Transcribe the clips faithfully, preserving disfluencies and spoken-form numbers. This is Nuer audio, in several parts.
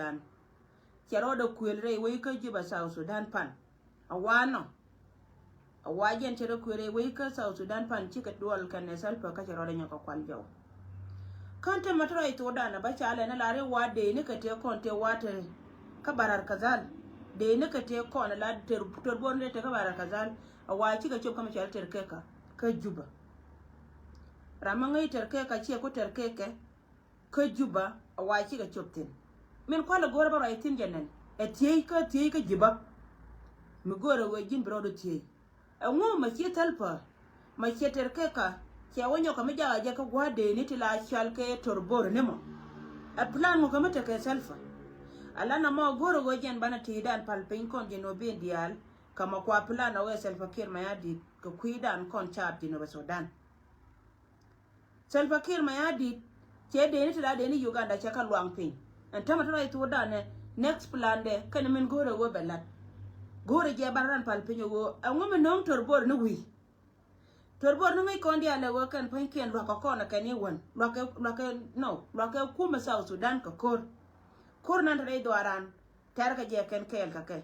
Sudan. Cɛ rɔɔdɛ kuël rɛy wec kä Juba, South Sudan pan. A wa nɔ. A wa jɛn cɛ rɔ kuël rɛy wec kä South Sudan pan cikɛ duɔl kɛnɛ Salva Kiir kä cɛ rɔɔdɛ nyɔk kɛ kual jɔw. Kän te mɛ te rɔ i thokdan a bä ca lɛ ni la ri wa dee ni kɛ tëë kɔn tëë wa te kä Bahr el Ghazal. Dee ni kɛ tëë kɔn la tër tër bor ni tëë kä Bahr el Ghazal. A wa cikɛ cop kä mɛ cɛ rɔ tër kɛ kä kä Juba. Ram mi ŋäc tër kɛ kä ciɛ ku tër kɛ kɛ. Kä Juba a wa cikɛ cop thi̱n. Min kualɛ go̱o̱rä bä ruac thi̱n jɛ nɛn ɛ thiey kä thiey kä Juba. Mi go̱o̱rä wee ji̱n bi rɔɔdu thiey. Ɛŋu ma ciɛ Salva ma ciɛ tër kɛ kä cɛ wä nyɔk kɛ mi jakä jɛ kä gua̱a̱r dee ni ti la cal kɛ tör bo̱o̱r ni mɔ. Ɛ plan ŋu kɛ mi tekɛ Salva. Ala na mɔ go̱o̱rä wee jɛn banɛ ti̱i̱dan pal piny kɔn jɛ nɔ bin diaal. Kɛ mɔ kua plan a wee Salva Kiir Mayardit kɛ kui̱dan kɔn caap ji̱ nɔ bɛ Sudan. Salva Kiir Mayardit cɛ dee ni ti la dee ni Uganda cɛ kɛ luaŋ piny. Ɛn tämɛ ti rɔy thokdan ɛ next plan dɛ kɛn min go̱o̱rɛ wee bɛ lat. Go̱o̱rɛ jɛ ban ran pal piny ɛ wee ɛŋu mi no̱o̱ŋ tör bo̱o̱r ni wi̱i̱. Tör bo̱o̱r ni ŋäc kɔn diaal ɛ wee kɛn pua̱nykiɛn luakä kɔn ɛ kɛn i̱ wän luakä luakä nɔ luakä kumɛ South Sudan kɛ ko̱r. Ko̱r nan te rɛy dhuaran tɛr kɛ jɛ kɛn kɛɛl kɛ kɛ.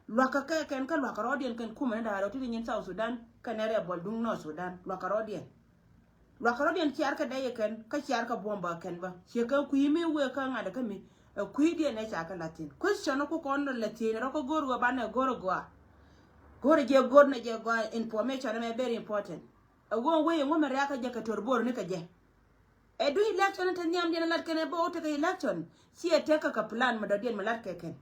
Luakä kɛ kɛn kä luakä rɔɔdiɛn kɛn kumɛ ni da̱a̱r rɔ ti ti nyin South Sudan kɛn ɛ rɛbɔl duŋ North Sudan luakä rɔɔdiɛn. Luakä rɔ̱diɛn ciar kä dɛy kɛn kä ciar kä buɔ̱m bä kɛn bä ciɛ kɛ kui̱ mi wëë kä ŋa̱t kä mi. Ɛ kui̱diɛn ɛ ca kɛ la̱thi̱n question ku kɔn la̱thi̱n rɔ kä go̱r wä banɛ go̱r gɔaa. Go̱r jɛ go̱r nɛ jɛ gɔaa information mɛ very important. Ɛ go̱r wëë ŋu mɛ rɛ̈kä jɛ kɛ tör bo̱r ni kɛ jɛ. Ɛ du election te nhiamdiɛn lat kɛn ɛ bä wä tekɛ election. Ciɛ tekɛ kɛ plan mɛ dɔ̱diɛn mɛ lat kɛ kɛn.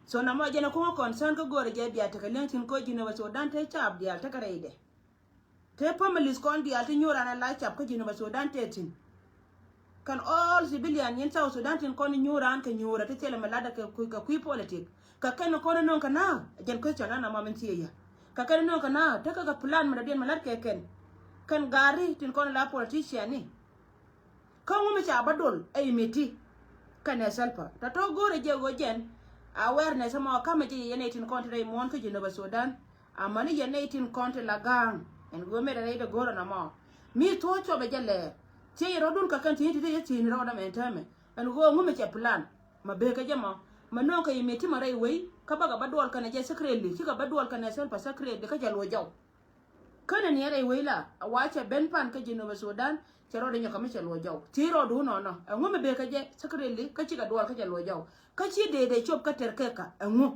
So na mɔ jɛn ɛ kuŋä concern kä go̱r jɛ bia tekɛ li̱eŋ thi̱n ko̱ ji̱n ɛ wä so dan te caap diaal tekɛ rɛydɛ. Te families kɔn diaal ti nyuur an a la cap kä Jinub Sudan te thi̱n. Kɛn all civilian nyin South Sudan tin kɔn nyuur an kɛ nyuur a ti thilɛ mi lat kɛ kui̱ kɛ kui̱ politik. Kɛ kɛn kɔn no̱o̱ŋ kɛ na jɛn question an a ma min thiee yɛ. Kɛ kɛn no̱o̱ŋ kɛ na tekɛ kɛ plan mi dɔ̱diɛn mi lat kɛ kɛn. Kɛn gari tin kɔn la politician ni. Kä ŋu mi ca bä dol ɛ imiti. Kɛnɛ Salva tɔ̱tɔ̱ go̱o̱rɛ jɛ ɣöö jɛn awareness mɔ kamɛ jɛ yɛn ɛ tin kɔn ti rɛy muɔ̱ɔ̱n kä Jinub Sudan. Amäni yɛn nɛy tin kɔn ti la ga̱a̱ŋ ɛn ɣöö mëë rɛy dee go̱o̱r ɛn ɛmɔ. Mi thuɔ̱ɔ̱c cuɔpɛ jɛ lɛɛr thiec rɔ̱dun kɛ kɛn thiec ti ti yɛ thiec ni rɔɔdɛ mɛn täämɛ. Ɛn ɣöö ŋumɛ cɛ plan mɛ bekɛ jɛ mɔ. Mɛ nööŋ kɛ yɛ mëë ti mɛ rɛy wei kä bäkɛ bä duɔl kɛnɛ jɛ secretly cikɛ bä duɔl kɛnɛ Salva secretly kä jɛ luɔc jɔw. Känɛ ni rɛy wei la a wa cɛ ben pan kä Jinub Sudan cɛ rɔɔdɛ nyɔkɛ mi cɛ luɔc jɔw thiec rɔɔdun nɔnɔ. Ɛŋu mɛ bekɛ jɛ secretly kä cikɛ duɔl kä jɛ luɔc jɔw kä ci dee dee cop kä tɛr kɛ kä ɛŋu.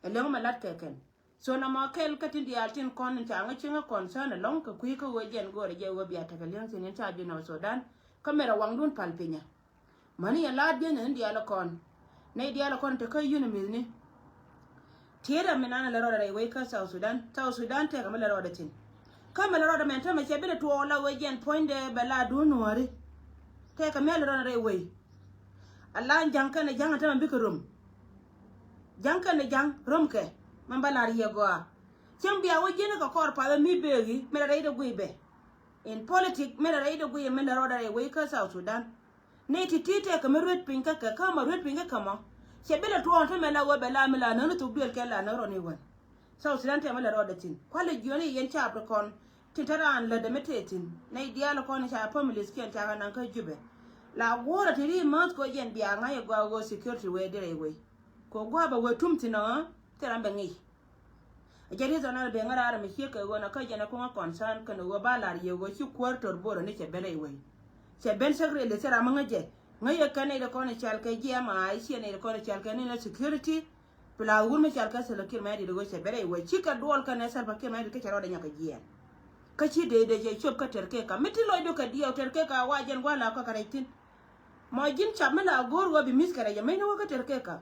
Ɛ lɛŋ mɛ lat kɛ kɛn. So na ma kɛl kä tin diaal tin kɔn in ca ŋä cieŋä concern ɛlɔ̱ŋ kɛ kui̱ kä ɣöö jɛn go̱o̱rɛ jɛ ɣöö bia tekɛ li̱eŋ thi̱n in ca Jinub Sudan. Kä mɛrɛ waŋdun pal pinyä. Mäni yɛ laat biɛn in diaal kɔn. Nɛy diaal kɔn te kä yun mi̱thni. Tiet ɛ mi nan lɛ rɔɔdɛ rɛy wec kä South Sudan. South Sudan tɛkɛ mi lɛ rɔɔdɛ thi̱n. Kä mi lɛ rɔɔdɛ mɛn tämɛ cɛ bi lɛ tuɔɔk la wec jɛn puɔ̱nydɛ bɛ laatdun nuääri. Tɛkɛ mi lɛ rɔɔdɛ rɛy wec. A la ja̱ŋ kɛnɛ ja̱ŋ a tämɛ bikɛ rom. Ja̱ŋ kɛnɛ ja̱ŋ romkɛ mɛn ba la̱r yɛ gɔaa. Cäŋ bia wä ji̱n kɛ kɔr path mi beeki mɛn rɛy dee guiy bɛ. In politik mɛn rɛy dee guiy mɛn rɔɔdɛ rɛy wec kä South Sudan. Nɛy ti ti tɛkɛ mi ruet piny kä kɛ kä mɛ ruet piny kä kɛ mɔ. Cɛ bi lɛ tuɔɔn tämɛ la wä bɛ la mi la näk ni thok duël kɛ la näk rɔ ni wän. South Sudan tɛmɛ lɛ rɔɔdɛ thi̱n kualɛ jiɔni yɛn caap ti kɔn. Tin te raan lätdɛ mi tëë thi̱n nɛy diaal kɔn ca families kiɛn ca kɛ naŋ kä Jubɛ. La guɔ̱ɔ̱rɛ ti ri mäth kɔ yɛn bia ŋa̱c ɛ gɔaa ɣöö security wee dirɛ iwei. Kɔ gua̱a̱ bɛ wee tum thi̱n ɔ thil ram bɛ ŋi̱i̱c. Ɛ jɛ reason an bɛ ŋäraar mi ciek kɛ ɣöö nɔ kä jɛn ɛ kuŋä concern kɛn ɣöö ba lar yɛ ɣöö ci kuäär tɔr borɛ ni cɛ ben rɛy wei. Cɛ ben secretly thil ram mi ŋäc jɛ ŋäc yɛ kɛn nɛy ti kɔn i̱ cal kɛ G M I ciɛ nɛy ti kɔn i̱ cal kɛ ni la security. Pla wur mi cal kä Salva Kiir Mayardit ɣöö cɛ ben rɛy wec cikɛ duɔl kɛnɛ Salva Kiir Mayardit kä cɛ rɔɔdɛ nyɔk kɛ jiɛɛn. Kä ci dee dee cɛ cop kä tɛr kek kä mi ti lɔcdu kɛ diɛw tɛr kek kä wa jɛn gua̱a̱ la kä kɛ rɛc thi̱n. Mɔ ji̱n cap mi la go̱o̱r ɣöö bi mi̱th kɛ rɛc ɛmɛcni wä kä tɛr kek kä.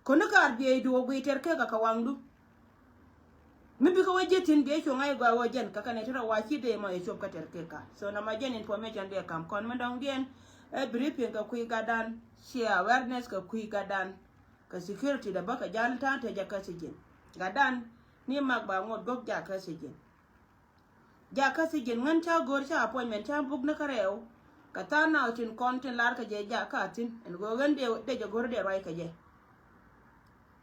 Koni kaar bieydu ɣöö guiy tɛr kek kä kɛ waŋdu. Mi bikɛ wä ji̱ thi̱n biey cuŋ a i̱ gɔaa ɣöö jɛn kä kɛnɛ ti rɔ wa ci dee mɔ yɛ cop kä tɛr kek kä. So nɔmɔ jɛn information dee kam kɔn mi dɔ̱ŋdiɛn. Ɛ briefing kɛ kui̱ gatdan. Ciɛ awareness kɛ kui̱ gatdan. Kɛ security dɛ bä kɛ jal ta̱a̱ te jakä thi̱ji̱n. Gatdan ni mak ba ŋot gök jakä thi̱ji̱n. Jakä thi̱ji̱n ŋän ca go̱r ca appointment ca buk ni kä rɛw. Kɛ tha̱a̱ naw tin kɔn tin lar kɛ jɛ jakä thi̱n ɛn go̱o̱k ɣän dee jɛ go̱r dee ruac kɛ jɛ.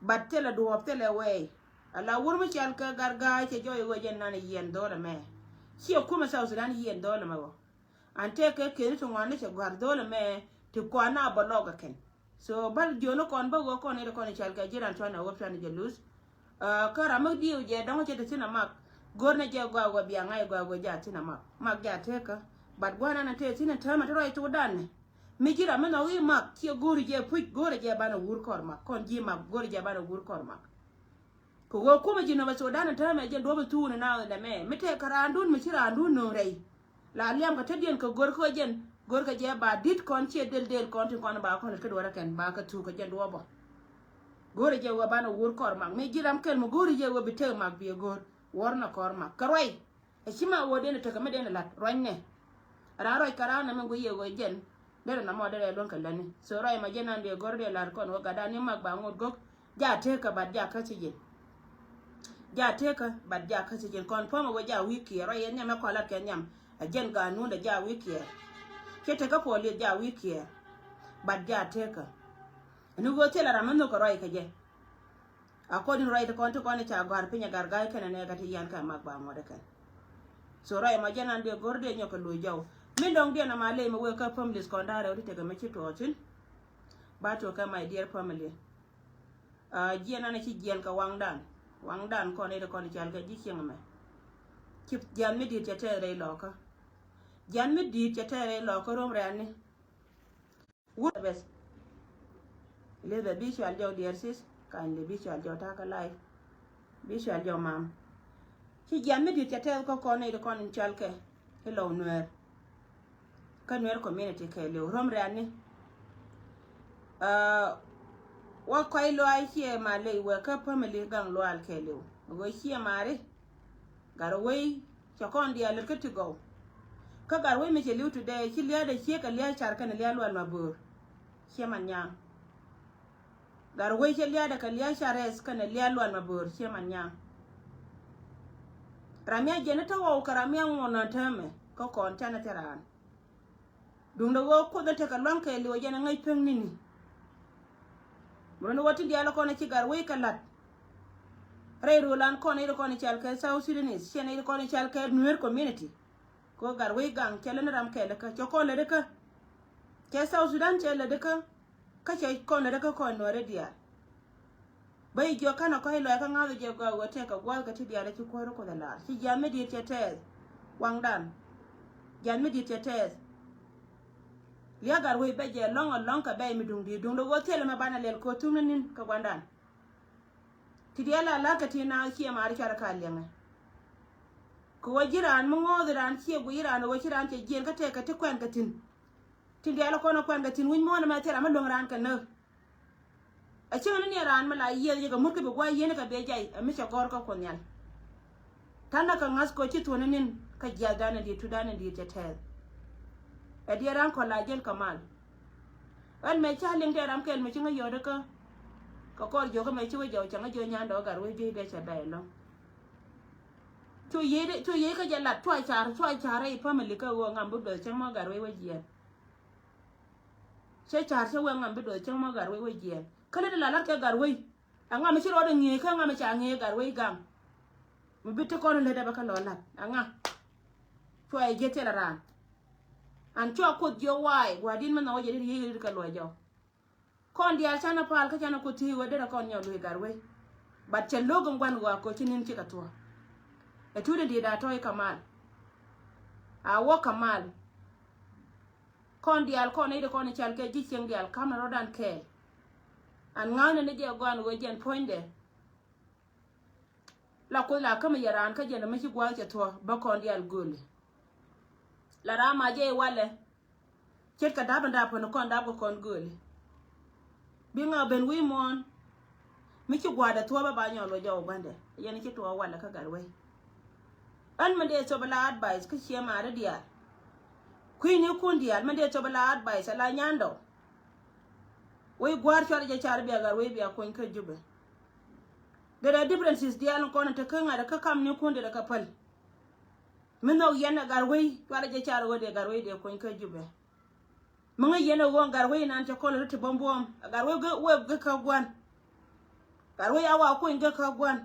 But thilɛ duɔ̱ɔ̱p thilɛ wɛɛy. Ala wur mi cal kɛ gar ga̱a̱c cɛ jɔɔc ɣöö jɛ nan yiɛn dho̱l ɛmɛ. Ciɛ kumɛ South Sudan yiɛn dho̱l ɛmɛ ɣöö. An tëë kɛ keni ti ŋuan ni cɛ gua̱r dho̱l ɛmɛ. Ti kuan na bä lɔk kɛ kɛn. So bal jiön kɔn bä wä kɔn i̱ kɔn i̱ cal kɛ ji̱ ran cuan a wä pian i̱ jɛ luth. Kä ram mi diw jɛ dɔ̱ŋ cɛ ti thin a mak. Go̱r ni jɛ gɔaa wä bia ŋa̱c gɔaa wä jɛ a thin a mak. Mak jɛ a tekä. But gua̱n an a te thin a täämɛ ti rɔy thok dan ni. Mi ji̱ ram mi nhɔk i̱ mak ciɛ go̱r jɛ puc go̱r jɛ ban a wur kɔr mak. Kɔn ji̱ mak go̱r jɛ ban a wur kɔr mak. Kɛ ɣöö kumɛ ji̱ nɔmɛ Sudan in täämɛ jɛn duɔ̱p in thuun in naath in dämɛ mi tëë kɛ raandun mi ci raandun nööŋ rɛy. La liam kɛ tetdiɛn kɛ gör kä jɛn gör kɛ jɛ ba di̱t kɔn ciɛ del del kɔn tin kɔn ba kɔn kä duɔrɛ kɛn ba kɛ thuk kɛ jɛn duɔ̱p bɔ. Gör jɛ wä banɛ wur kɔr mak mi ji̱ ram kɛl mi gör jɛ wä bi tëk mak bi ɛ gör. Wär nɔ kɔr mak kɛ ruɛy. Ɛ ci ma wä den tekɛ mi den lat ruanynɛ. Ran ruac kɛ ran nɛ mi gui yɛ wä jɛn. Derɛ na mɔ derɛ luɔn kɛ lani so ruac ma jɛn an dee gör dee lat kɔn wä gat an ni mak ba ŋot gök. Ja tekä bat ja kä ci jɛn. Ja tekä bat ja kä ci jɛn kɔn pɔmɛ wä ja wi̱i̱ kiɛ ruac yɛ nhiam ɛ kɔn lat kɛ nhiam. Ɛ jɛn gat nundɛ ja wi̱i̱ kiɛ. Cɛ tekɛ puɔl lieth ja wi̱i̱ kiɛ. Bat ja tekä. Ni wä thilɛ ram mi nhök kɛ ruac kɛ jɛ. According right kɔn ti kɔn i̱ ca gɔ̱a̱r piny a gar ga̱a̱c kɛn ɛ nɛɛkɛ ti yan kɛ mak ba ŋuɔ̱t ɛ kɛn. So right ma jɛn an dee go̱r dee nyɔk kɛ lo̱c jɔw. Min dɔ̱ŋ diɛn ama ley mi wek kä families kɔn da̱a̱r rɛw ti tekɛ mi ci tuɔɔk thi̱n. Ba tuɔɔk kɛ my dear family. Jiɛn an ci jiɛn kɛ waŋdan. Waŋdan kɔn i̱ ti kɔn i̱ cal kɛ ji̱ cieŋ mɛ. Ci jiɛn mi di̱i̱t cɛ tɛɛth rɛy lɔkä. Jiɛn mi di̱i̱t cɛ tɛɛth rɛy lɔkä rom rɛɛni. Wut beth. Elizabeth bi cual jɔw dear sis. Kindly bi cual jɔw takä life. Bi cual jɔw mam. Ci jian mi dit cɛ tɛth kä kɔn nɛy ti kɔn in cual kɛ. Ilɔw nuɛɛr. Kä nuɛɛr community kɛɛliw rom rɛani. Wa kɔc luaac ciɛ ma ley wɛ kä family gaŋ luaal kɛɛliw. Wee ciɛ mari. Gat wei. Cɛ kɔn diaal lät kä ti gɔw. Kä gat wec mi cɛ li̱w today ci lia̱a̱dɛ ciek kɛ lia̱a̱ car kɛnɛ lia̱a̱ lual ma böör. Ciɛ man nyaŋ. Gat wec cɛ lia̱a̱dɛ kɛ lia̱a̱ car rɛth kɛnɛ lia̱a̱ lual ma böör ciɛ man nyaŋ. Ram ya jiɛn i̱ te ɣɔw kɛ ram ya ŋuɔ̱n nɔn täämɛ kä kɔn canɛ thil raan. Duundɛ ɣöö Kuoth in tekɛ lua̱ŋ kɛɛliw ɛ jɛn ɛ ŋäc pek ni̱ni. Muruni wä tin diaal kɔn ɛ ci gat wec kɛ la̱t. Rɛy ruölan kɔn ɛ yit kɔn i̱ cal kɛ South Sudanese ciɛ nɛ yit kɔn i̱ cal kɛ Nuer community. Kɛ ɣöö gat wec gaŋ cɛ lät ni ram kɛɛlikä cɛ kɔn lätdikä. Cɛ South Sudan cɛ lätdikä. Kä cɛ kɔn lätdikä kɔn Nuɛri diaal. Bä i̱ jiɔk känɛ kɔ̱c lɔaac kä ŋa̱th jɛ gɔaa wee tëëkɛ gua̱a̱th kɛ ti diaal ɛ ci kuäär Kuoth ɛ laar ci jiath mi di̱i̱t cɛ tɛɛth. Waŋdan. Jiath mi di̱i̱t cɛ tɛɛth. Lia̱a̱ gat wec bɛ jɛ lɔ̱ŋ ɛ lɔ̱ŋ kɛ bɛy mi duŋ di̱i̱t duŋdɛ ɣöö thilɛ mɛ banɛ lɛl ko̱ thum ni ni̱n kɛ gua̱ndan. Ti diaal la la̱r kɛ ti naath ciɛ maari cuarɛ ka liɛŋɛ. Kɛ ɣöö ji̱ raan mi ŋɔ̱ɔ̱th raan ciɛ guic raan ɣöö ci raan cɛ jiɛɛn kä tɛɛkɛ ti kuɛn kɛ thi̱n. Tin diaal kɔn ɛ kuɛn kɛ thi̱n wi̱c muɔ̱ɔ̱n ɛmɛ thil ram mi luäŋ raan kɛ näk. A cieŋ ni niɛ raan mi la yiëëth yɛ kɛ mut kä bi gua̱a̱c yieen kɛ biɛ jay ɛ mi cɛ gɔ̱r kä Kuoth Nhial. Ta̱nä kɛ ŋa̱th kɛ ci thuɔ̱n ni ni̱n kä jiathdan in di̱i̱t tuutdan in di̱i̱t cɛ tɛɛth. Ɛ diɛ raan kɔn la jiɛn kɛ mal. Ɣän mɛ ca liŋ tɛ ram kɛl mi ci ŋä yɔ̱ɔ̱t kä. Kɛ kɔr jiök kä mɛ ci wä jɔw cɛ ŋä jiök nyandɛ wä gat wec juey dee cɛ bɛy ɛlɔ̱ŋ. Cu yiëë kä jɛ lat cua car cua car rɛy family kä ɣöö ŋam bi duɔth cäŋ mɔ gat wec wä jiɛɛn. Cä ca̱r cä wee ŋam bi doth cäŋ mɔ gat wec wec jiɛɛn. Kä lät la lat kɛ gat wec. Aŋa mi ci rɔɔdɛ ŋi̱eec kä aŋa mi ca ŋi̱eec gat wec gaŋ. Mi bi ti kɔn lät dɛ bä kä lɔ lat aŋa. Cua yɛ jieth thilɛ raan. An cua Kuoth jiök waay gua̱a̱r di̱t mi nhɔk wä jɛ di̱t yiëë rit kɛ luɔc jɔk. Kɔn diaal canɛ pal kä canɛ Kuoth thiec wee derɛ kɔn nyɔk luëc gat wec. Bat cɛ lo̱k in gua̱n ɣɔaa kɛ ci ni̱n cikɛ thuɔ̱k. Ɛ tuut in di̱i̱t a tɔ̱ i̱ kɛ mal. A wä kɛ mal. Kɔn diaal kɔn nɛy ti kɔn i̱ cal kɛ ji̱ cieŋ diaal ka̱m ni rɔ̱dan kɛɛl. An ŋa̱thni ni jɛ gɔaa ni ɣöö jɛn puɔ̱nydɛ. La Kuoth la käm i̱ yɛ raan kä jɛn mi ci gua̱a̱th cɛ thuɔ̱k bä kɔn diaal gööli. La ram a jɛ i̱ walɛ. Ce̱tkɛ da̱p in da̱p kɔn kɔn da̱p kɛ kɔn gööli. Bi ŋa ben wi̱i̱ muɔ̱ɔ̱n. Mi ci gua̱a̱dɛ thuɔ̱ɔ̱p ɛ ba nyɔl wä jɔw gua̱ndɛ yɛn ci tuɔɔk walɛ kä gat wec. Ɣän min dee thop ala advice kä ciɛ maari diaal. Kui̱ni kun diaal min dee thop ala advice ala nyandɔ. Wec gua̱a̱r cuarɛ jɛ car bia gat wec bia kuny kä Jubɛ. Derɛ differences diaal in kɔn in te kä ŋa̱t kä kam ni kun derɛ kɛ päl. Mi nhɔk yɛn ɛ gat wec cuarɛ jɛ car ɣöö dee gat wec dee kuny kä Jubɛ. Mi ŋäc yɛn ɛ ɣöö gat wec inan cɛ kɔn lɛ ri ti buɔ̱m buɔ̱ɔ̱m ɛ gat wec wek gek kä gua̱n. Gat wec a wa kuny gek kä gua̱n.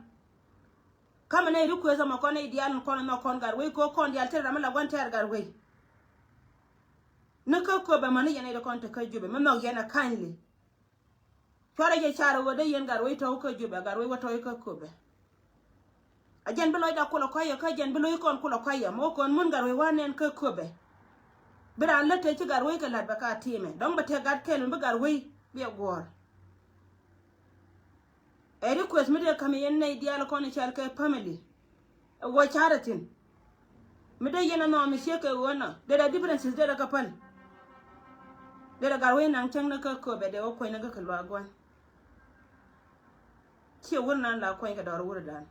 Kä mi nɛy request ɛmɔ kɔn nɛy diaal in kɔn in nhɔk kɔn gat wec kɛ ɣöö kɔn diaal thil ram mi la gua̱n tɛɛr gat wec. Ni kä Köpɛ mäni yɛn nɛy ti kɔn te kä Jubɛ mi nhɔk yɛn ɛ kindly. Cuarɛ jɛ car ɛ ɣöö dee yɛn Gatwec tɔ̱w kä Jubɛ, Gatwec wä tɔ̱w kä Köpɛ. A jɛn bi lɔcda kulɛ kɔ̱c yɛ kä jɛn bi lo̱c kɔn kulɛ kɔ̱c yɛ mɔ kɔn mun Gatwec wä nɛn kä Köpɛ. Bi raan lät te ci Gatwec kɛ la̱t bɛ ka tiimɛ dɔ̱ŋ bɛ te gat kɛl mi bi Gatwec bi ɛ guɔ̱ɔ̱r. Ɛ request mi dee ka̱m yɛn nɛy diaal kɔn i̱ cal kɛ family. Ɛ wä carɛ thi̱n. Mi dee yɛn anɔɔm i̱ ciek kɛ ɣöö nɔ derɛ differences derɛ kɛ päl. Derɛ Gatwec naŋ cäŋ ni kä Köpɛ dee wä kuany ni kä kɛ luaak gua̱n. Ciɛ wur nan la kuany kɛ dɔɔr wurdan.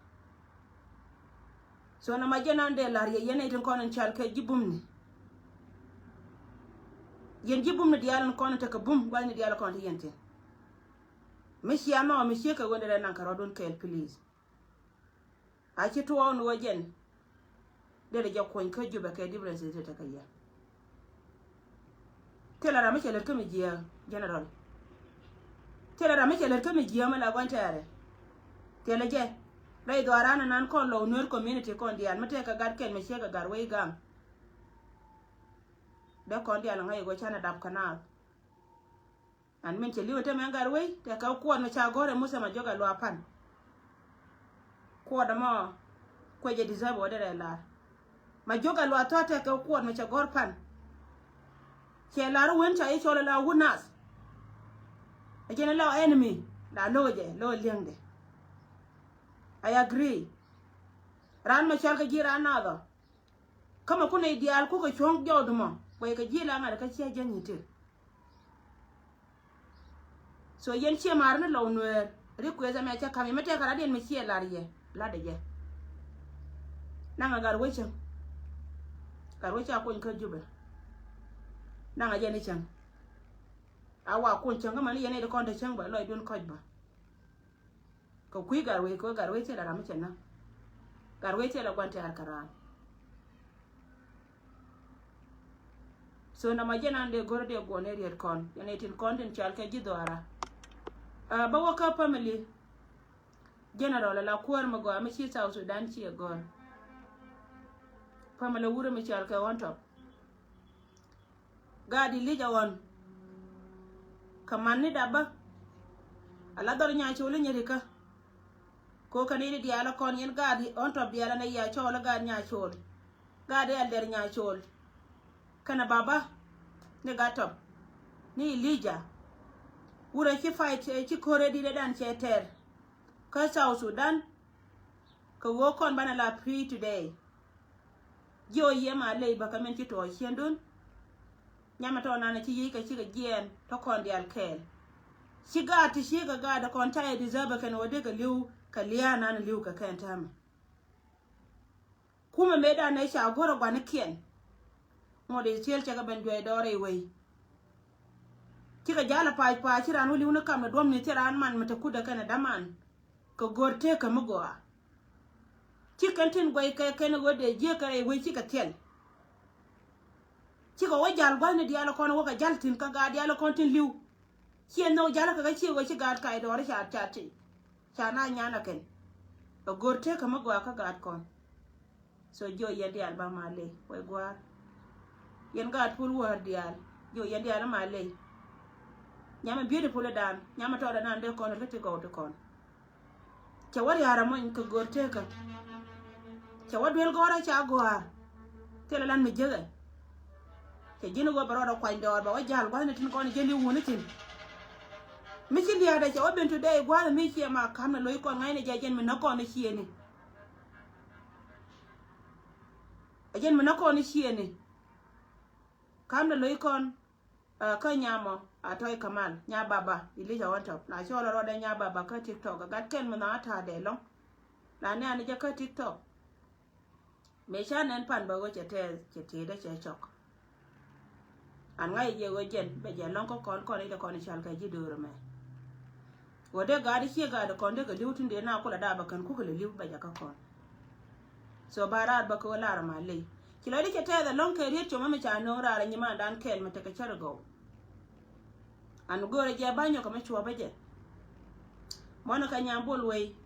So nɔmɔ jɛ nan dee la̱r yɛ yɛn nɛy tin kɔn in cal kɛ ji̱ bumni. Yɛn ji̱ bumni diaal in kɔn in tekɛ bum gua̱thni diaal kɔn ti yɛn thi̱n. Mi cia mɛ ɔ mi ciek kɛ wen derɛ naŋ kɛ rɔɔdun kɛɛl please. A ci tuɔɔk ni wä jɛn. Derɛ jɛ kuɔny kä Jubɛ kɛ differences ti tekɛ yɛ. Thilɛ ram mi cɛ lät kä mi jiääk general. Thilɛ ram mi cɛ lät kä mi jiääk mi la gua̱n tɛɛrɛ. Thilɛ jɛ rɛy dhuaaran anan kɔn lɔw Nuer community kɔn diaal mi tɛkɛ gat kɛl mi ciek kɛ Gatwec gaŋ. Dee kɔn diaal ŋa̱c i̱ guɔ canɛ dap kɛ naath. An min cɛ li̱w te mɛ Gatwec tɛkɛ kuɔt mi ca gɔ̱r ɛ Muthɛ Majɔk ɛ luaak pan. Kuɔt ɛmɔ kuɛ jɛ deserve wä derɛ lar. Majɔk ɛ luaak thɔ̱ tɛkɛ kuɔt mi cɛ gɔ̱r pan. Cɛ lar wen ca i̱ cɔl ɛ la wut nath. Ɛ jɛn ɛ la enemy la lo̱k jɛ lo̱k liɛŋdɛ. I agree. Ran mɛ cɔl kɛ ji̱ ran nath ɔ. Kä mɛ kun nɛy diaal kukɛ cuɔ̱ŋ jɔwdumɔ guɛy kɛ ji̱ la ŋa̱t kä ciɛ jɛ nyi̱t ti. So yɛn ciɛ ma̱a̱r ni lɔw Nuɛɛr request ɛmɛ cä ka̱m yɛ mi tɛkɛ rat yɛn mi ciɛ lar yɛ latdɛ jɛ. Naŋ a Gatwec cäŋ. Gatwec ca kuny kä Jubɛ. Naŋ a jɛ ni cäŋ. A wa kuny cäŋ kä mani yɛn nɛy ti kɔn te cäŋ bä lɔcdun kɔc bä. Kɛ kui̱ Gatwec kɛ ɣöö Gatwec thilɛ ram mi cɛ näk. Gatwec thilɛ gua̱n tɛ̈r kɛ raan. So nɔmɔ jɛn an dee go̱r dee guɔ̱n ɛ riet kɔn yɛn ɛ tin kɔn tin cɔal kɛ ji̱ dhuaara. Bä wä kä family general ala kuäär mi gɔaa mi ci South Sudan ci ɛ gɔ̱r. Family wurɛ mi cɔal kɛ ɣɔn tɔp. Gaat Elijah ɣɔn. Kɛ man ni dap bä. Ala dhɔr Nyacol inyɛ rikä. Ko kɛ ni di diaal kɔn yɛn gaat ɣɔn tɔp diaal ɛn a yia cɔɔl gaat Nyacol. Gaat Elder Nyacol. Kɛnɛ baba ni gat tɔp ni Elijah. Wurɛ ci fight ci ko̱rɛ di dee dan cɛ tɛr. Kä South Sudan. Kɛ ɣöö kɔn banɛ la free today. Jiɛ ɔ yiëë ma ley bä kɛ min ci tuɔɔk ciëndun. Nyamɛ tɔɔ nanɛ ci yiëë kɛ cikɛ jiɛɛn tɔ kɔn diaal kɛɛl. Ci gaat ti ci kɛ gaat kɔn ca yɛ deserve kɛn wä dee kɛ li̱w kɛ lia̱a̱ nanɛ li̱w kɛ kɛn täämɛ. Kumɛ mëëdan nɛ ca go̱rɛ gua̱nikiɛn. Ŋuɔ̱t Ithiel cɛ kɛ ben juɛc dɔɔrɛ i̱ wei. Cikɛ ja̱l a pac pac ci raan wä li̱w ni kam ni duɔ̱m ni thil raan man mi te kut dee kɛn ɛ daman. Kɛ go̱r tëëkä mi gɔaa. Ci kɛn tin guɛy kɛ kɛn ɣöö dee jiäk kɛ rɛy wec cikɛ thiɛl. Cikɛ wä ja̱l gua̱thni diaal kɔn wä kɛ ja̱l thi̱n kä gaat diaal kɔn tin li̱w. Ciɛ nhök ja̱l kɛ kɛ ciɛ ɣöö ci gaat kac dɔɔr ca ca ti. Ca na nyan a kɛn. Kɛ go̱r tëëkä mi gɔaa kä gaat kɔn. So jiɔ yɛn diaal ba ma ley wec gua̱a̱r. Yɛn gaat pul wäär diaal jiɔ yɛn diaal ma ley. Nyamɛ beautiful dan nyamɛ tɔɔdɛ nan dee kɔn kä ti gɔw ti kɔn. Cɛ wä ria̱a̱r amony kɛ go̱r tekä. Cɛ wä duel gɔ̱rä ca gɔ̱a̱r. Thilɛ lan mi jekɛ. Cɛ ji̱n wä bɛ rɔɔdɛ kuany dɔɔr bɛ wä ja̱l gua̱thni tin kɔn jeli wuni thi̱n. Mi ci lia̱a̱dɛ cɛ wä ben today gua̱thni mi ciɛ ma ka̱m ni lo̱c kɔn ŋa̱cni jɛ jɛn mi näk kɔn ni ciëni. Ɛ jɛn mi näk kɔn ni ciëni. Ka̱m ni lo̱c kɔn. Kä nyamɔ a tɔy kamal nya baba Elijah Wantɔp na cɔl rɔdɛ nya baba kä TikTok a gat kɛn mi na a ta̱a̱ dɛ lɔŋ. Na nɛ ani jɛ kä TikTok. Mëë ca nɛn pan bä ɣöö cɛ tɛth cɛ tëëdä cɛ cɔk. An ŋa̱c jɛ ɣöö jɛn bɛ jɛ lɔŋ kä kɔn kɔn i̱ dee kɔn i̱ cal kɛ ji̱ döör mɛ. Ɣöö dee gaat i̱ ciɛ gaat i̱ kɔn dee kɛ li̱w tin dee na kulɛ daap bɛ kɛn kukɛ lɛ li̱w bɛ jɛ kä kɔn. So ba raar bä kɛ wä lar ma ley. Ci lɔcdä cɛ tɛth ɛlɔ̱ŋ kɛ riet com mi ca no̱o̱ŋ raar ɛ nyimandan kɛɛl mi tekɛ cär ɛ gɔw. An go̱o̱rɛ jɛ ba nyɔk kɛ mi cuɔpä jɛ. Mɔnɛ kɛ nyam bol wei.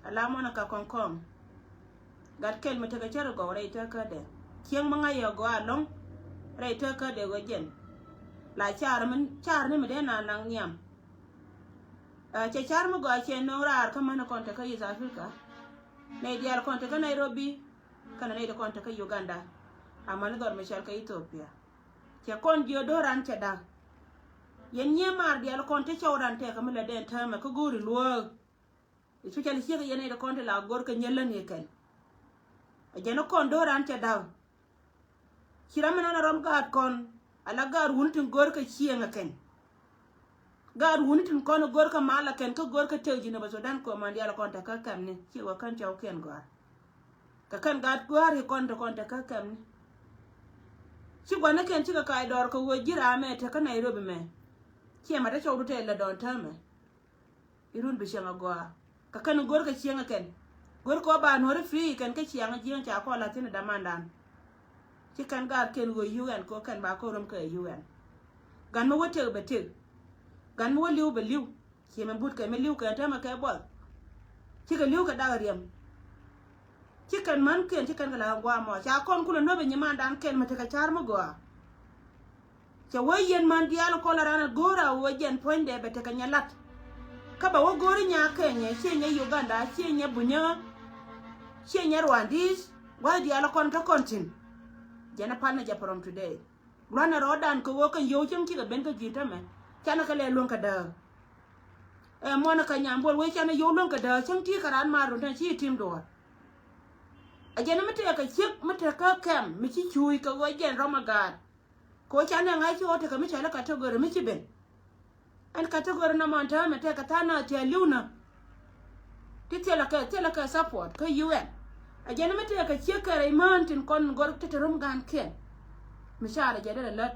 Ala mɔnɛ kɛ kɔŋkɔŋ. Gat kɛl mi tekɛ cär ɛ gɔw rɛy tekädɛ. Cieŋ mi ŋa̱c yɛ gɔaa ɛlɔ̱ŋ. Rɛy tekädɛ ɣöö jɛn. La car mi, car ni mi dee na naŋ nhiam. Ɛ, cɛ car mi gɔaa cɛ no̱o̱ŋ raar kä män kɔn te kä East Africa. Nɛy diaal kɔn te kä Nairobi kɛnɛ nɛy ti kɔn te kä Uganda. Amäni dhɔr mi cɔal kɛ Ethiopia. Cɛ kɔn jiö do̱ran cɛ da̱k. Yɛn nyiee maar diaal kɔn te cɔw ran tɛk kä mi lɛ dɛn täämɛ kä go̱o̱ri luääk. Especially ciek yɛn nɛy ti kɔn te la go̱r kɛ nyɛ län i̱ kɛn. Ɛ jɛn kɔn do̱ran cɛ da̱k. Ci ram mi nɔn a rɔm gaat kɔn ala gaat wuni tin go̱r kɛ cieŋ ɛ kɛn. Gaat wuni tin kɔn go̱r kɛ mal ɛ kɛn kä go̱r kɛ tëk ji̱ nɛ bä Sudan kɛ man diaal kɔn te kä kɛmni ci wä kän cɔw kiɛn gɔ̱a̱r. Kɛ kɛn gaat gɔ̱a̱r i̱ kɔn te kɔn te kä kɛmni. Ci gua̱n ni kɛn cikɛ kac dɔɔr kɛ wee ji̱ raamɛ te kä Nairobi mɛ. Ciɛ ma te cɔw du te lɛ dɔɔn täämɛ. Irun bi cieŋ a gɔaa. Kä kɛn go̱r kɛ cieŋ a kɛn. Go̱r kɛ wä ba nuɔ̱ri free kɛn kä ciaŋ a jiäŋ ca kɔn la̱th thi̱n a damandan. Ci kɛn gaat kɛn ɣöö U N kɛ wä kɛn ba kɔn rom kɛ U N. Gan mi wä tëk bɛ tëk. Gan mi wä li̱w bɛ li̱w. Ci mɛ but kɛ mi li̱w kɛn täämɛ kɛ buɔth. Cikɛ li̱w kɛ dak riɛm. Ci kɛn män kɛn ci kɛn kɛ la guam mɔ ca kɔn kulɛ nuɔ̱p i̱ nyimandan kɛn mi tekɛ car mi gɔaa. Cɛ wee yɛn man diaal kɔn la ran a go̱o̱r a wee jɛn puɔ̱nydɛ bɛ tekɛ nyɛ lat. Kä bɛ wä go̱o̱r i̱ nya Kenya, ciɛ nyɛ Uganda, ciɛ nyɛ Bunyä, ciɛ nyɛ Rwandis, gua̱th diaal kɔn kä kɔn thi̱n. Jɛn a pal ni jɛ from today. Luanɛ rɔɔdan kɛ wee kɛn yio̱w cäŋ cikɛ ben kä ji̱ tämɛ. Canɛ kɛ lɛ luäŋ kɛ dääk. Ɛ muɔnɛ kɛ nyambol wee canɛ yio̱w luäŋ kɛ dääk cäŋ ti kɛ ran mar run tɛn ci tim duɔ̱ɔ̱r. A jɛn mi tɛk kɛ ciek mi tɛk kä kɛm mi ci cuuc kɛ wee jɛn rɔm a gaat. Kɛ ɣöö ca nɛ ŋa̱c ci ɣɔw tekɛ mi cɔal i̱ category mi ci ben. Ɛn category nɔmɔ ɛn täämɛ tɛkɛ tha̱a̱ŋ nath ti a li̱w nä. Ti thilɛ kɛ, thilɛ kɛ support kä U N. A jɛn mi tɛkɛ ciek kɛ rɛy mään tin kɔn gɔr ti te rom ga̱a̱nkiɛn. Mi caarɛ jɛ derɛ lät.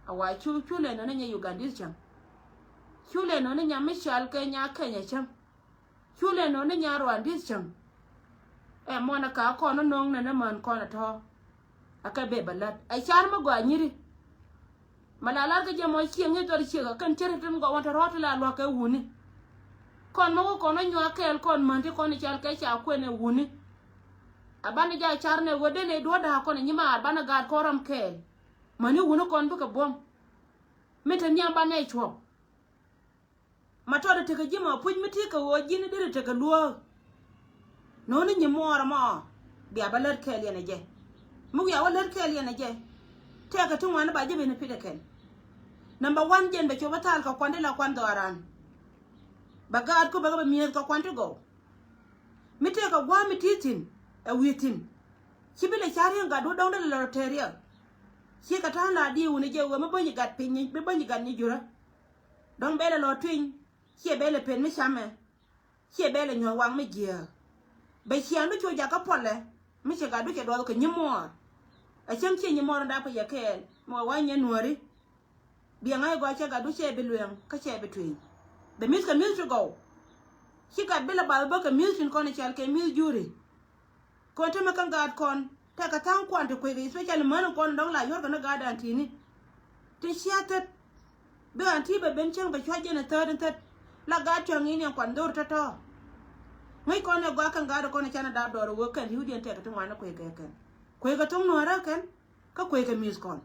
A wa cu, cu lɛ nɔni nyɛ Ugandis cäŋ. Cu lɛ nɔni nyɛ mi cɔal kɛ nyɛ Kenya cäŋ. Cu lɛ nɔni nyɛ Rwandis cäŋ. Ɛ muɔnɛ ka kɔn nɔŋ nɛ ni män kɔn ɛ tɔ̱. A kɛ bɛ bɛ lät. Ɛ car mi gɔaa nyiri. Ma la lar kɛ jɛ mɔ cieŋ i̱ dhɔr ciek a kɛn cär i̱ tin gɔaa wän te rɔ̱ɔ̱t ti la luäk kɛ wuni. Kɔn mɔ wä kɔn ɛ nyuak kɛɛl kɔn män ti kɔn i̱ cal kɛ ca kuɛn ɛ wuni. A banɛ ja car nɛ wä den i̱ duɔ̱ɔ̱r da̱a̱k kɔn i̱ nyimaar banɛ gaat kɔn ram kɛɛl. Mäni wuni kɔn bikɛ buɔ̱m. Mi te nhiam banɛ cuɔ̱p. Ma tɔt tekɛ ji̱ ma puc mi ti kɛ ɣöö ji̱n deri tekɛ luääk. Nööni nyi muɔɔr mɔ bia bä lät kɛɛl yɛn ɛ jɛ. Mi wiaa wä lät kɛɛl yɛn ɛ jɛ. Tɛkɛ ti ŋuan ba ji̱ ben i̱ pi̱t ɛ kɛn. Number one jɛn bɛ cop ɛ thal kɛ kuan ti la kuan dhɔaaran. Bɛ gaat ku bɛ kɛ bɛ mi̱eth kɛ kuan ti gɔw. Mi tɛkɛ gua̱a̱m mi ti thi̱n ɛ wi̱i̱ thi̱n. Ci bi lɛ ca̱r yɛn gat duɔ̱ dɔ̱ŋ dee lɛ lɔ tɛɛr yɛ. Ci kɛ ta̱a̱ŋ la di̱i̱ wuni jɛ ɣöö mi bäny gat piny, mi bäny gat nyi jurä. Dɔ̱ŋ bɛ lɛ lɔ tuiny. Ciɛ bɛ lɛ pen mi camɛ. Ciɛ bɛ lɛ nyuɔ̱th waŋ mi jiääk. Bɛ ciaŋdu cu jakä puɔlɛ mi cɛ gatdu cɛ duɔth kɛ nyimuɔɔr. A cäŋ ciɛ nyimuɔɔr in dapɛ yɛ kɛɛl mi wä wa̱ny nyɛ nuääri. Biɛ ŋa̱c gɔaa cɛ gatdu cɛ bi lueŋ kä cɛ bi tui̱ny. Bɛ mi̱th kɛ mi̱th ti gɔw. Ci gat bi lɛ bath bä kɛ mi̱th tin kɔn i̱ cɔal kɛ mi̱th juri. Kɔn tämɛ kä gaat kɔn tɛkɛ tha̱a̱ŋ kuan ti kui̱kɛ, especially män kɔn dɔ̱ŋ la yuɔ̱rkɛ ni gaatdan ti̱i̱ni. Ti cia thät. Bi ɣän ti bɛ ben cäŋ bɛ cua jɛn ɛ thäät in thät. La gaat cua̱ŋ in yɛn kuan dho̱r tɔ̱tɔ̱. Ŋäc kɔn ɛ gɔaa kɛn gaat kɔn ɛ canɛ dap dɔɔr ɛ wee kɛn ti wi̱diɛn tɛkɛ ti ŋuan ɛ kui̱kɛ kɛn. Kui̱kɛ tho̱ŋ nuäärä kɛn. Kä kueckɛ mi̱th kɔn.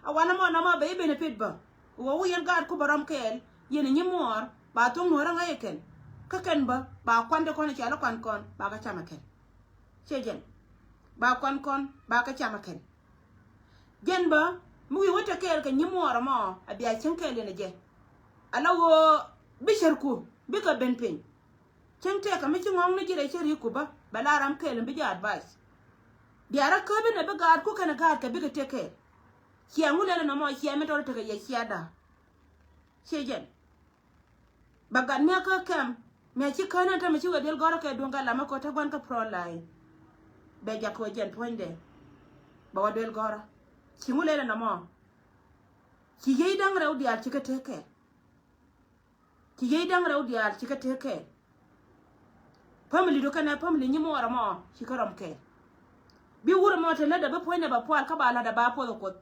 A wanɛ mɔ nɔmɔ bɛ i̱ benefit bä. Wä wä yɛn gaat ku bä rɔm kɛɛl yɛn i̱ nyimuɔɔr ba thoŋ nuɔ̱ɔ̱rä ŋäc ikɛn. Kä kɛn bä ba kuan ti kɔn i̱ cɔal i̱ kuan kɔn ba kä cam ikɛn. Ciɛ jɛn ba kuan kɔn ba kä cam ikɛn. Jɛn bä mi wi̱i̱ wä te kɛɛl kɛ nyimuɔɔr ɛmɔ a bia cieŋ kɛɛl yɛn ɛ jɛ. Ala ɣöö bi cärku bikɛ ben piny. Cäŋ tëëkä mi ci ŋɔ̱ŋ ni ji̱ rɛy cä ri̱i̱ku bä bɛ la ram kɛɛl in bi jɛ advice. Diaarä käp inɛ bi gaatku kɛnɛ gaatkɛ bikɛ tëk kɛɛl. Ciɛ ŋu lɛl inɔmɔ ciɛ mi tɔt tekɛ yɛ ciɛ da̱a̱. Ciɛ jɛn. Bɛ gat mia̱k kä kɛm mia̱ ci kään in tämɛ ci wee duel gɔ̱rä kɛ duŋ gat lamä kɛ wä te gua̱n kä front line. Bɛ jak kɛ wä jɛn puɔ̱nydɛ. Bɛ wä duel gɔ̱rä. Ci ŋu lɛl inɔmɔ. Ci yiey da̱ŋ rɛw diaal ci kɛ tëk kɛɛl. Ci yiey da̱ŋ rɛw diaal ci kɛ tëk kɛɛl. Family du kɛnɛ family nyimuɔɔr ɛmɔ ci kɛ rɔm kɛɛl. Bi wur ɛmɔ te lätdɛ bi puɔ̱nydɛ bɛ pual kä ba lätdɛ ba puɔth ɛ kuoth.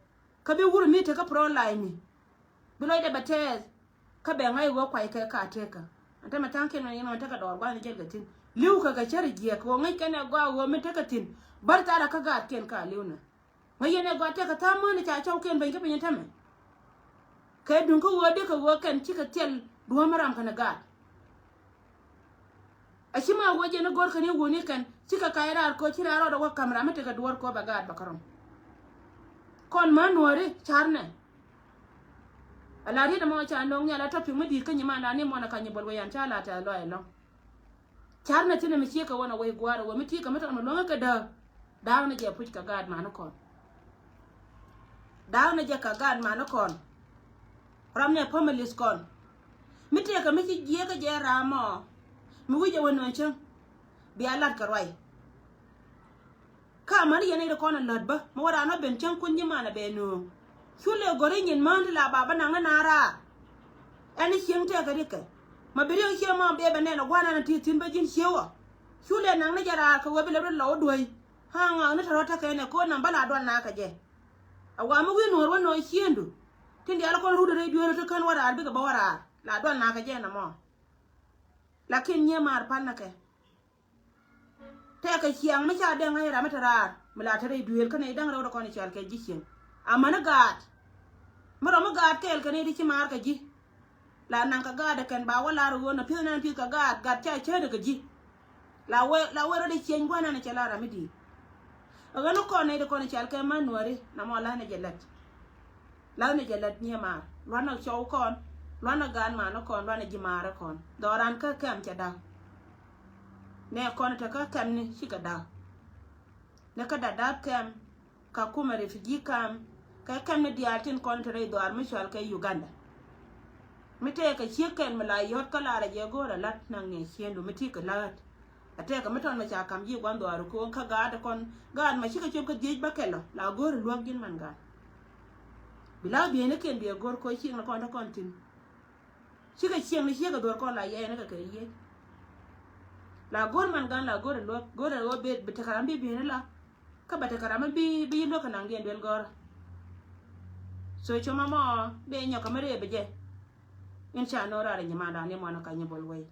Kä bi wur mi te kä front line ni. Bi lɔcdɛ bɛ tɛɛth. Kä bɛ ŋa̱c ɣöö kuackɛ ka tëkä. Ɛn tämɛ tha̱a̱ŋkiɛn mɛn yɛn ɣän tekɛ dɔɔr gua̱n ni jɛn kɛ thi̱n. Li̱w kɛ kɛ cär jiɛk ɣöö ŋäc kɛn ɛ gɔaa ɣöö min tekɛ thi̱n. Bär thaarä kä gaatkiɛn ka li̱w nä. Ŋäc yɛn ɛ gɔaa tɛkɛ tha̱a̱ŋ mäni ca cɔwkiɛn beny kä piny ɛn tämɛ. Kɛ duŋ kä ɣöö dee kɛ ɣöö kɛn cikɛ thil duɔ̱ɔ̱m ram kɛn ɛ gaat. A ci ma ɣöö jɛn i̱ go̱r kɛn i̱ wuni kɛn cikɛ kac raar ko̱ ci raar rɔɔdɛ wä ka̱m ram mi tekɛ duɔ̱ɔ̱r ko̱ bɛ gaat bɛ kärɔ̱m. Kɔn mä nuɔ̱ɔ̱ri carnɛ. A la riet ɛmɔ ca no̱o̱ŋ nhial a topic mi di̱i̱t kä nyimandan ni mɔn a ka nyi bol wee yan ca la tɛth lɔaac ɛlɔ̱ŋ. Carnɛ thi̱n ɛmɛ ciek kɛ wä nɔ wec gua̱a̱r ɛ wä mi ti̱i̱ kɛ mi tɔt mɛ luäŋä kɛ dääk. Da̱a̱k ni jɛ puc kɛ gaat mani kɔn. Da̱a̱k ni jɛ kɛ gaat mani kɔn. Ram ni ɛ families kɔn. Mi tëëkɛ mi ci jiɛɛk kä jɛ ram mɔ. Mi wi̱c ɛ wä nööŋ cäŋ. Bia lat kɛ ruac. Ka mani yɛn i̱ ri kɔn a lät bä mi wä raan wä ben cäŋ kun ji̱ man a bɛ nööŋ. Cu lɛ gɔ̱ri nyin mään ti la ba bä naŋ ni na raar. Ɛn i̱ cieŋ tɛɛkɛ rikɛ. Ma bi riek cie mɔ bɛ bɛ nɛn a gua̱n ɛn a ti thi̱n bä ji̱n cie wä. Cu lɛ naŋ ni jɛ raar kɛ wee bi lɛ rot lɔ wä duäc. Ha̱a̱ŋ ŋa̱a̱k ni te rɔ̱t tekɛ nɛ ko̱r naŋ bä la duɔl nakä jɛ. A wa mi wi̱i̱ nuɔ̱ɔ̱r wä nööŋ ciëndu. Tin diaal kɔn rut rɛy duëël ti kän wä raar bikɛ bä wä raar la duɔl nakä jɛ nɛ mɔ. Lakin nyiee maar pal nɛ kɛ. Tɛkɛ ciaŋ mi ca dee ŋäc ram mi te raar mi la te rɛy duëël kä nɛy da̱ŋ rɛw dee kɔn i̱ cɔal kɛ ji̱ cieŋ. Amäni gaat mi rɔ mi gaat kɛɛl kɛ nɛy ti ci maar kɛ ji̱. La naŋ kɛ gaat ɛ kɛn ba wä lar ɣöö nɔ pi̱eth nɛn pi̱eth kɛ gaat gat ca cäätdɛ kɛ ji̱. La wee la wee rɔ dee cieny gua̱n nɛn cɛ lar ram mi di̱i̱t. Ɛ ɣän ni kɔn nɛy ti kɔn i̱ cɔal kɛ man nuääri na mɔ la̱th nɛ jɛ lät. La̱th nɛ jɛ lät nyiee maar luanɛ cɔw kɔn luanɛ gaat maani kɔn luanɛ ji̱ maari kɔn dhɔran kä kɛm cɛ da̱k. Nɛ kɔn te kä kɛm ni cikɛ da̱k. Ni kä Dadaab kɛm kä kumɛ refugee camp kä kɛm ni diaal tin kɔn te rɛy dhɔaar mi cual kɛ Uganda. Mi tëëkɛ ciek kɛn mi la yɔ̱t kä lar a jɛ go̱o̱r a lat naŋ ni a ciendu mi ti kɛ la̱a̱t. A tɛkɛ mi tɔn mɛ ca kam ji̱ gua̱n dhɔaar ko̱o̱ŋ kä gaat kɔn gaat mɛ cikɛ cop kä dhiec bä kɛl ɔ la go̱o̱r luäk ji̱n man gaat. Bi la bieynikiɛn biɛ go̱o̱r ko̱ cieŋni kɔn te kɔn thi̱n. Cikɛ cieŋni ciekɛ dhuɔ̱r kɔn la yɛɛni kɛ kɛ yiec. La go̱o̱r man gaat la go̱o̱r luäk go̱o̱r ɛ ɣöö bi tekɛ ram bi bieyni la. Kä bɛ tekɛ ram mi bi bi luäk kɛ naŋdiɛn duel gɔ̱rä. So coma mɔ bi nyɔk kɛ mi rëë bi jɛ. In ca no̱o̱ŋ raar nyimandan ni mɔn kä nyi bol wei.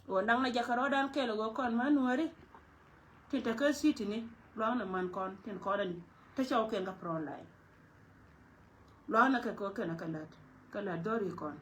Ɣöö naŋ na jakä rɔɔdan kɛl ɣöö kɔn ma nuääri. Tin te kä city ni luaŋ na man kɔn tin kɔn ani te cɔw kɛn kä front line. Luaŋ na kɛ kɛ kɛn kä lät kä lät dhɔri kɔn.